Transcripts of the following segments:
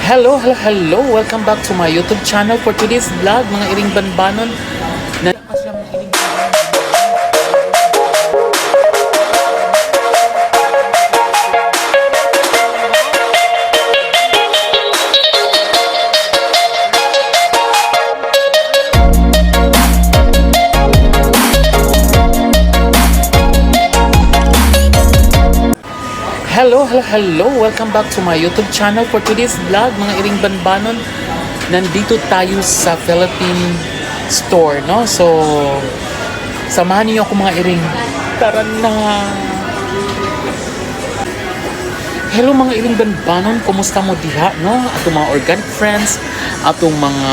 Hello, hello, hello! Welcome back to my YouTube channel for today's vlog, mga iring banbanon. Na Hello, hello, hello! Welcome back to my YouTube channel for today's vlog, mga iring banbanon. Nandito tayo sa Philippine store, no? So, samahan niyo ako, mga iring. Tara na! Hello, mga iring banbanon, kumusta mo diha, no? Atong mga organic friends, atong mga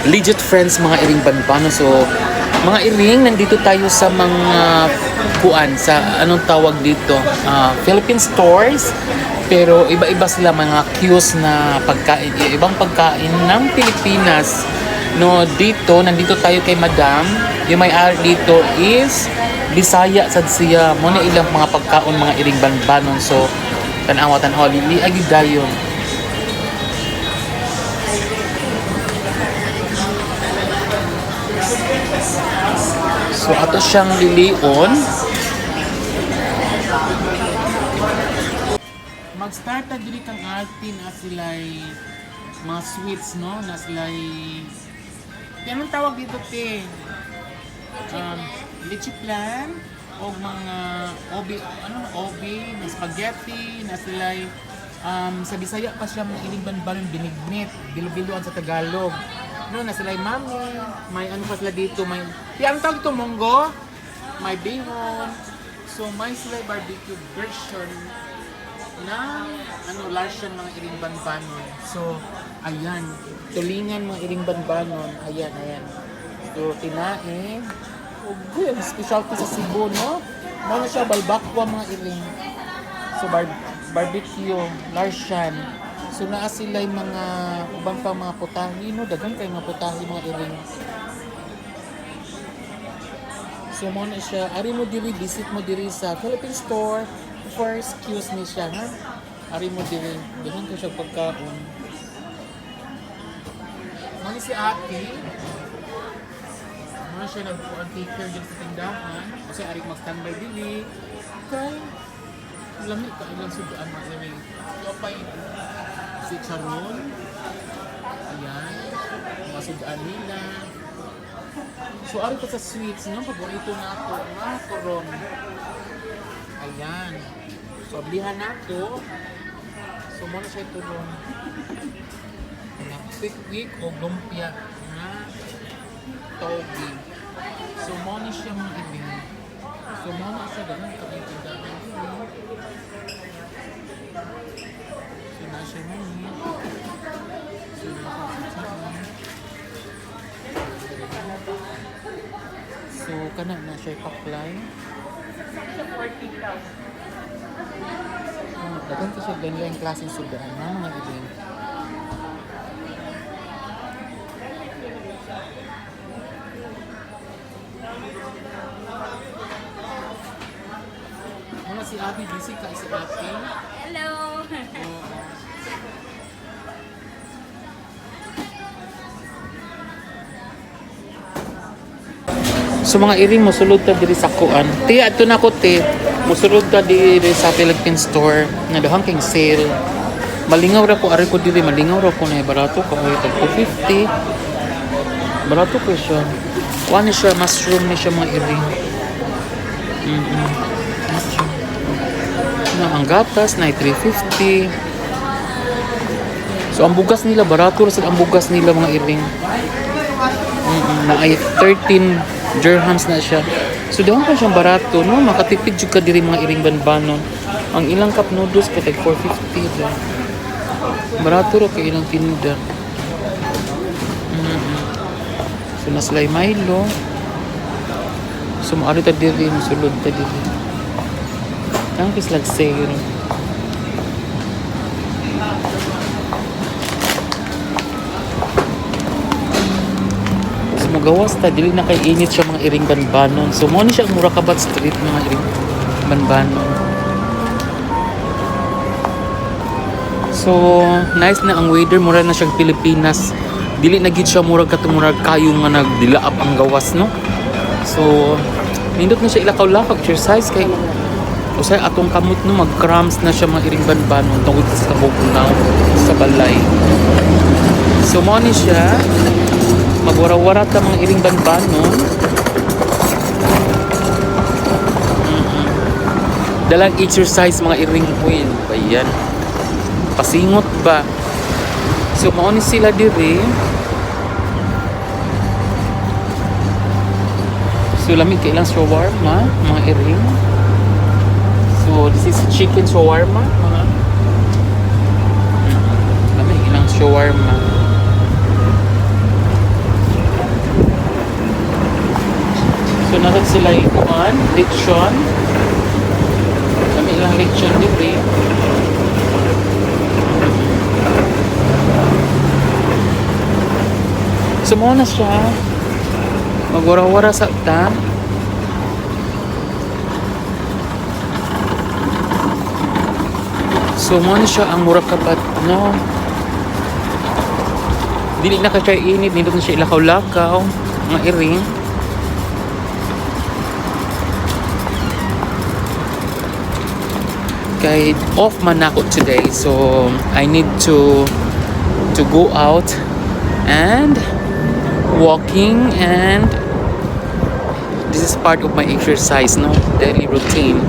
legit friends, mga iring banbano. So, mga iring, nandito tayo sa mga kuan, sa anong tawag dito? Ah, Philippine stores. Pero iba-iba sila mga cues na pagkain, ibang pagkain ng Pilipinas. No, dito, nandito tayo kay Madam. Yung may-ari dito is Bisaya sad siya. Mo na ilang mga pagkaon, mga iring banbanon. So, tanawa tanawa lili agi dayon. So ato siyang lilion. Mag-start ta diri kang ate na sila'y mga sweets, no? Na sila'y... Te, anong tawag dito, te? Um, leche plan o mga obi, ano, obi, na spaghetti, na sila'y sa Bisaya pa siya mga iling banbanon, binignit, bilo-biloan sa Tagalog. No, na sila'y mami, may ano pa sila dito, may, te, anong tawag dito, munggo? May bihon. So, may sila'y barbecue version ng ano, large mga iring banbanon. So, ayan. Tulingan mga iring banbanon. Ayan, ayan. So, tinae. Ugoy, ang specialty sa Cebu, no? Mao na siya, balbakwa mga iring. So, barbecue, larsian. So, naa sila yung mga uban pa mga putahe, no? Dagan kay mga putahe mga iring. So mo na siya, ari mo diri, visit mo diri sa Philippine store. First cues ni siya, ha? Ari mo diri, daghan ko siya pagkaon. Mo ni si ate. Mo na siya nagkuan take care dyan sa tindahan. Kasi ari mag-standby dili. Kay lami ka ilang sugaan mga iri. So pay si Charon. Ayan. Mga sugaan nila. So, ari pa sa sweets, no? Paborito na ako, nga, koron. Ayan. So, ablihan na to. So, muna siya turon. Ayan. Quick quick o lumpia na togi. So, muna siya mga ibig. So, muna siya ganun kami tindahan. So, na siya muna. So, na siya muna. So, kana na siya ipaklay. Oh, daghan ka siya ganyan yung klaseng sugaan na mga ibig. Muna si Abby, busy ka si Ate. Hello! Oo. So mga iring, mosulod ta diri sa kuan. Te, adto na ko te. Mosulod ta diri sa Philippine store nga dahang king sale. Malingaw ra ko ari ko diri, malingaw ra ko na barato ka ay tag 250. Barato ko siya. Kuan ni siya, mushroom ni siya mga iring. Mushroom. Na ang gatas na 350. So ang bugas nila barato ra sad ang bugas nila mga iring. Na ay 13 dirhams na siya. So dahon pa siyang barato, no? Makatipid jud ka diri mga iring banbanon. Ang ilang cup noodles kay tag 450 da. Barato ra kay ilang tinda. So naslay Milo. So maari ta diri, musulod ta diri. Ang kislag sale. So magawas ta dili na kay init siya mga iring banbanon. So mo ni siya ang Murakabat Street mga iring banbanon. So, nice na ang weather. Mura na siyang Pilipinas. Dili na gid siya murag katong murag kayo nga nagdilaap ang gawas, no? So, nindot na siya ilakaw-lakaw, exercise kay usay atong kamot, no, mag-cramps na siya, mga iring banbanon, tungod sa kabugnaw sa balay. So, mo ni siya magwara-wara ta, mga iring banbanon. Dalang exercise, mga iring queen. Ayan. Pasingot ba? So mao ni sila diri. So lami kay ilang shawarma, mga iring. So this is chicken shawarma, mga lami ilang shawarma. So nasa sila ikuan, lechon. Lami ilang lechon diri. So mao na siya. Magwara-wara sa ta. So mao na siya ang mura kabat, no? Dili na ka siya init, nindot na siya ilakaw-lakaw, mga iring. Kay off man ako today, so I need to go out and walking, and this is part of my exercise, no, daily routine.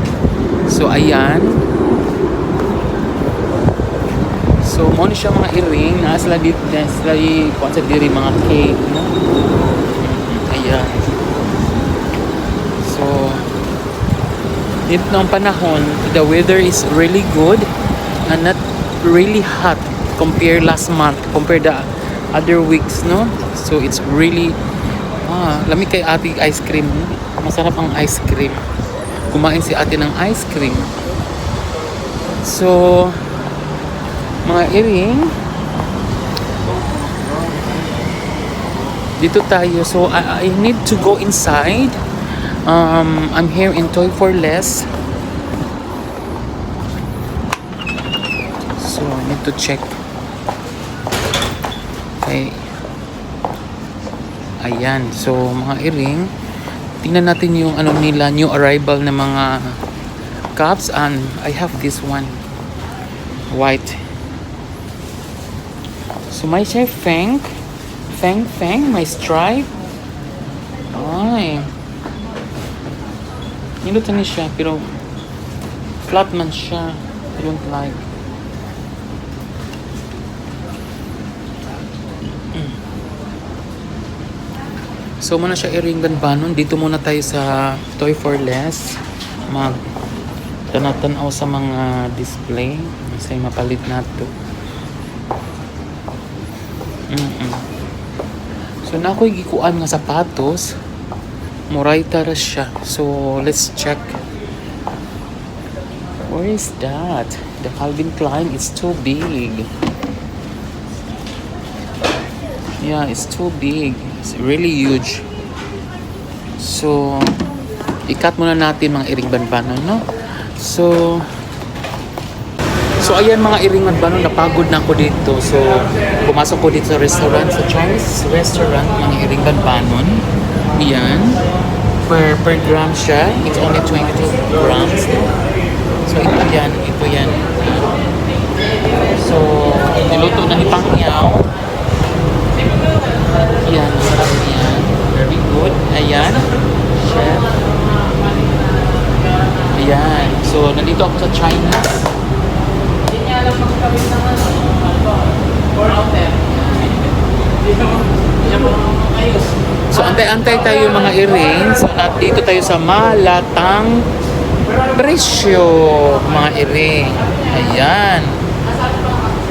So ayan, so mo ni siya, mga iring. Naa sila dito, naa sila kuan sa diri, mga cake, no? Ayan. So dito ng panahon, the weather is really good and not really hot compare last month, compare the other weeks, no? So it's really, ah, lami kay ate ice cream, no? Masarap ang ice cream. Kumain si ate ng ice cream. So mga iring, dito tayo. So I need to go inside. I'm here in Toy for Less, so I need to check. Okay, ayan. So mga iring, tingnan natin yung ano nila, new arrival na mga cups, and I have this one, white. So may siya feng feng feng, may stripe. Ay, nindot ni siya, pero flat man siya. I don't like. So muna siya, iring banbanon. Dito muna tayo sa Toy for Less. Mag tanaw-tanaw sa mga display. Kasi mapalit nato. So na ako'y gikuan nga sapatos. Murayta ra siya. So let's check. Where is that? The Calvin Klein is too big. Yeah, it's too big. It's really huge. So, i-cut muna natin, mga iring banbanon, no? So ayan, mga iring banbanon, napagod na ako dito. So, pumasok ko dito sa restaurant, sa Chinese restaurant, mga iring banbanon. Ayan. Per gram siya. It's only 22 grams, no? So, ito yan. Ito yan. So, niluto na ni Pangyaw. Yan, masarap yan. Very good. Ayan. Chef. Ayan. So, nandito ako sa Chinese. Hindi niya alam magkawin ng ano, ano, 4 out 10. Hindi niya marunong ayos. So, antay-antay tayo, mga iring. So, dito tayo sa Malatang Presyo, mga iring. Ayan.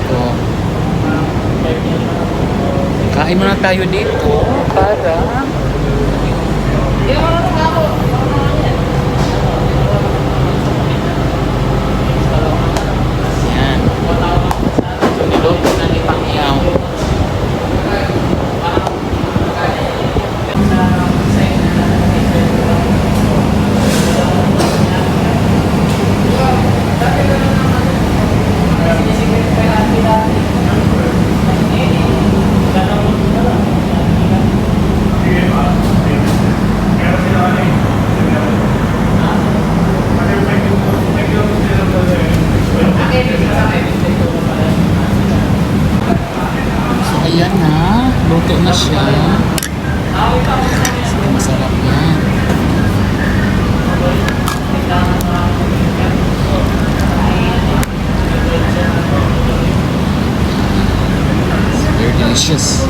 So, kain muna tayo dito para Hindi marunong ako. Marunong yan. Ayan. So, niluto na ni Pangyaw. Luto na siya. So, masarap yan. It's very delicious.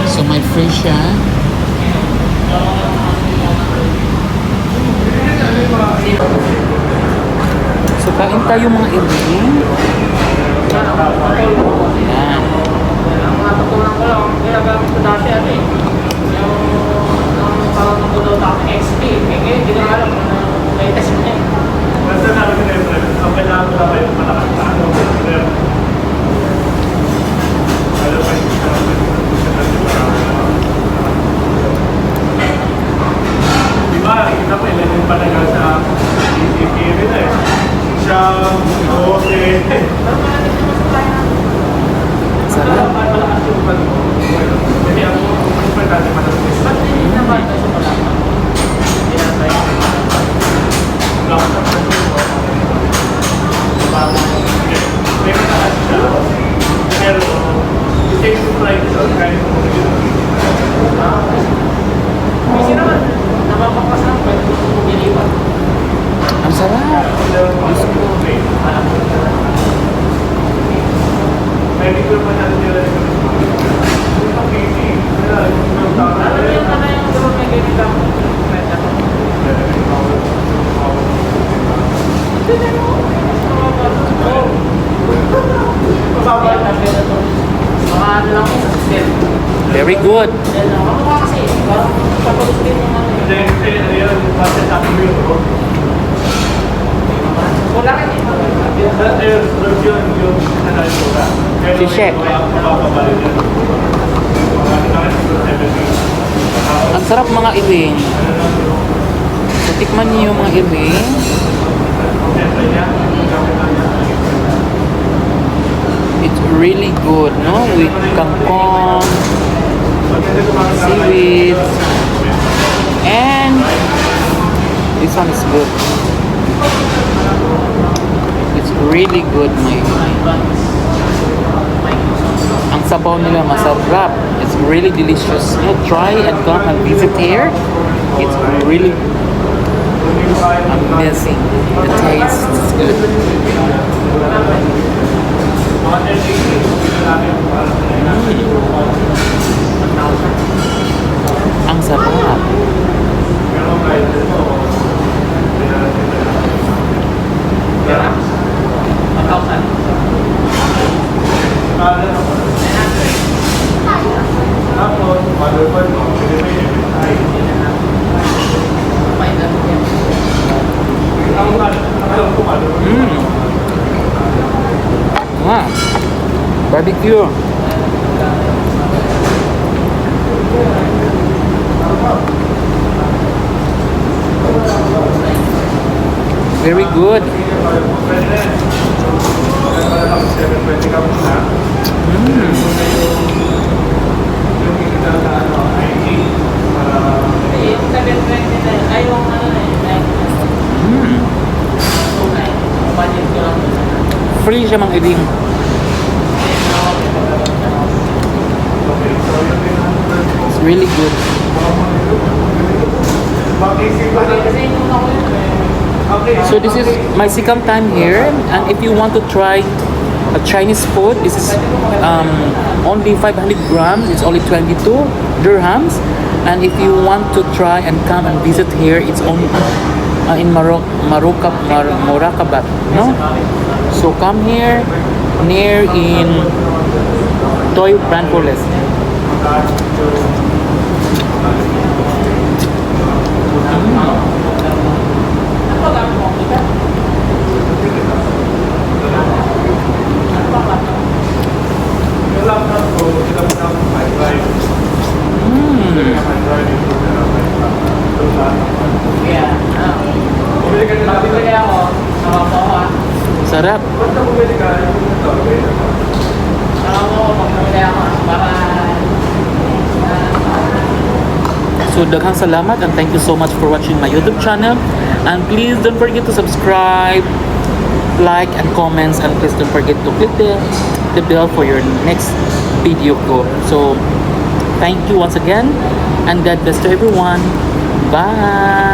So may free siya. So kain tayo, mga iring. Ayan. Ang mga tutunan ko lang, ginagamit ko dati ano eh. Yung ang parang nung daw sa akin, XP. Eh ngayon, hindi ko na alam kung ano latest na eh. Basta sabi ko na yung friend, ang kailangan ko lang yung malakas na ano, rep. Alam mo, hindi siya Di ba, nakikita mo, ilan yung panagal sa CCTV na eh. Siyam, 12. Pero malapit naman sa tayo natin. Sarap. Malakas yung ano. Kasi ang mas pa dati malakas. Ba't hindi na ba ito sa malapit? Hindi na tayo. Malakas ang ano. May mataas siya. Pero, the same price, so kaya mo yun. Ah, kasi naman, napapakas lang, pwede ko pumiliwan. Ang sarap. Diyos ko. Alam ko. Maybe ko naman natin nila yung yung PC. Alam mo yung ano yung diba may ganito ang kwenta ko? Hindi na mo. Mas mababa doon. Mababa. Mga ano lang ko, 10. Very good. 10 lang. Kamukha kasi, parang papagos din yung ano eh. Hindi, kasi ano yun, basta sa akin yun, oh. Wala rin eh. Ayun, road yun, yung ano yung mura. Pero Si Shek. mababa pa rin yun. Mga ano na siguro 70. Ang sarap, mga iring. Ano lang yung So tikman niyo mga iring. siyempre niya, gamit lang niya. It's really good, no? With kangkong, seaweed, and this one is good. It's really good, my Ang sabaw nila masarap. It's really delicious. Try and come and visit here. It's really amazing. The taste is good. Mga 1080, natin para sa Ang sarap. Pero kahit ito, Pera? 1,000. Tapos, motherboard mo, pwede mo yung MSI. Ang alam ko, motherboard. Ah, barbecue. Very good. Pwede na yan. Para lang 720 ka muna. Yung kita sa ano, IG. Para Yung 720 na yun, ay yung ano na yun, 9. 29. Budget ko lang dun. Free siya, mga iring. Okay, so yun din ang first ko. It's really good. Mag-isip pa Kasi yung una ko yun eh. Okay. So this is my second time here, and if you want to try a Chinese food, this is only 500 grams. It's only 22 dirhams. And if you want to try and come and visit here, it's only in Murakabat, no? So come here, near in Toy Brand Forest. Ano ba gamit mo? Computer? Ano ba laptop? Yung laptop ko, ilang na akong hard drive. Hard drive, yung ito lahat. Kaya, ah. Bumili ka na Pag bibili ako, sama mo ako ah. Sarap. Basta bumili ka, yung ito, okay na. Sama mo ako pag bumili ako ah, para So daghang salamat and thank you so much for watching my YouTube channel. And please don't forget to subscribe, like, and comments. And please don't forget to click the the bell for your next video ko. So, thank you once again and God bless to everyone. Bye!